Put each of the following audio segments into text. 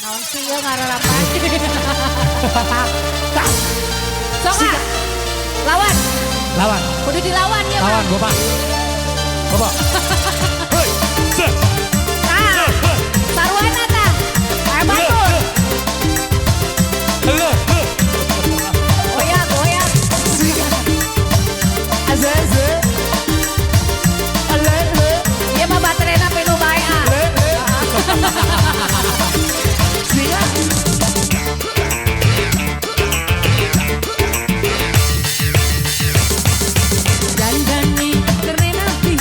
Naon sih ieu ngararapan? Sok ah. Lawan. Lawan. Kudu dilawan ya, Lawan, Bang. Gopak. Gopak. Hei, se, Tah. Sarwana tah. Aya batur. le, he. Goyang, goyang. Azeze. Ale, le, Ieu mah baterena pinuh bae ah. le, le. Siap. Dandani keren ati.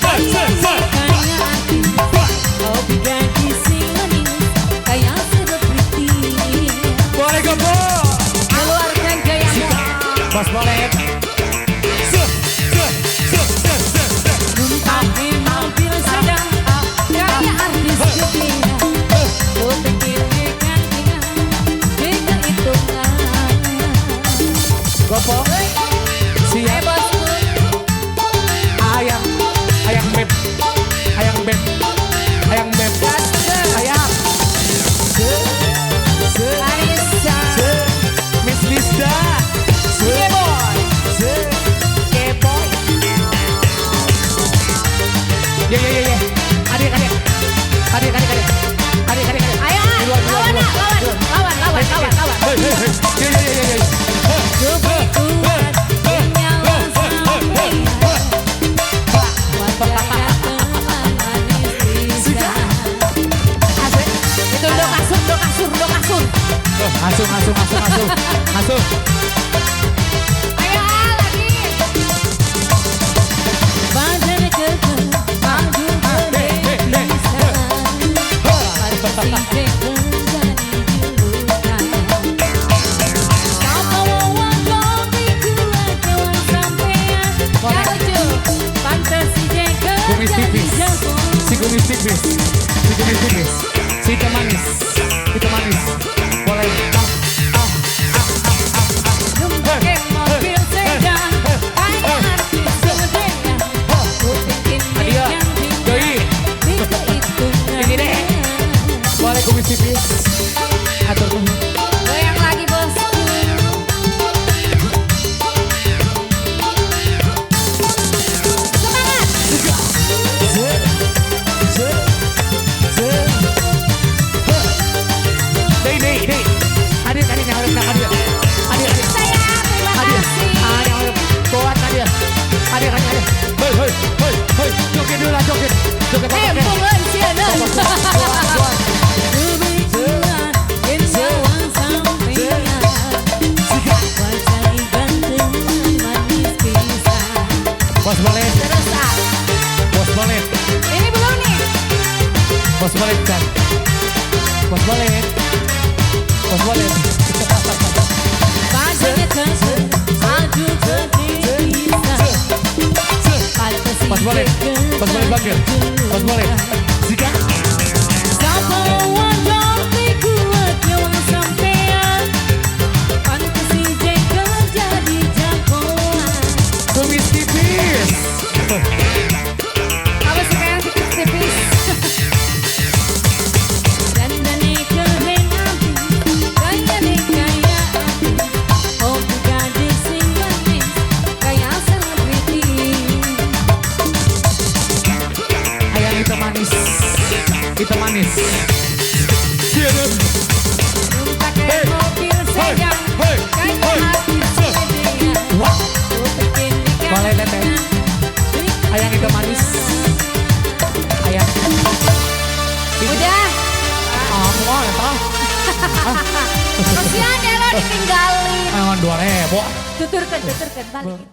Se, se, se. Kaya ati. Hobi gadis sing manis kaya selebriti. Boleh gopo. Keluarkan gayamu. Bos boleh. Se, se, se, se, se, se. Numpake mobil sedang kaya artis gede. Kuping dengan hitungan. Gopo. Siap. Eh bosku. Ayang. Ayang beb. Ayang beb. Ayang beb. Ayang. Se, se, Arisa. se. Miss Lista. Se, Keboy. se. Keboy. Ya, ya, ya, ya. Adik, adik. Adik, adik, adik. Adik, adik, adik. Ayo ah, Duluan, duluan, lawan ah, duluan. lawan, lawan, lawan, lawan, lawan. Hei, hei, hei. Ye, ye, ye, ye, ye. Kukuat nyala sampean. Wajah ganteng manis pisan. Asik. Itu dok kasur, dok kasur, dok kasur. Masuk, masuk, masuk, masuk. Masuk. Ayo ah, lagi. Badan kekeh, maju gede pisan. Pantes sing jadi julukan. Sapa wong iku aja sampean. Lucu. Pantes sing Kumis jadi tipis. jagoan. Si kumis tipis. Si kumis tipis. Si hitam manis. Hitam manis. Boleh. Ah, ah, ah, ah, ah, ah. Numpake mobil sedan, kayak artis gedean. Kuping Adia. Doi. Ini deh. Boleh kumis tipis. Atur nuhun. Goyang lagi bosku. Semangat. Se, se, se. He. Dei, dei, dei. Adik, adik, adik, adik, adik. Adik, adik. Sayang, terima Adik, kasih. adik, adik. Kuat, adik. Adik, adik, adik. Hei, hei, hei, hei. Joget dulu lah, joget. Joget, Eh, joget. pungan sieun. Kuat, kuat. Bos boleh, Terus ah. bos boleh, Ini belum nih. bos boleh kan. Bos boleh. Bos boleh. Bos boleh, bos boleh bakir. Bos boleh. Zika. Kumis tipis. Kamu suka yang tipis-tipis. Dandane keren abis, gayane kaya abis. Oh gadis sing manis, kaya selebriti. Ayang hitam manis. Hitam manis. Siaran. Numpake Hey, mobil sedan, hey, kaya hey. artis gedean. Wah. Kuping Boleh, Teteh. Ayang hitam manis. Ayang. Udah, Ah, mau ya, toh. kasihan ya lo ditinggalin. 2000. Tuturkan, tuturkan, balikin.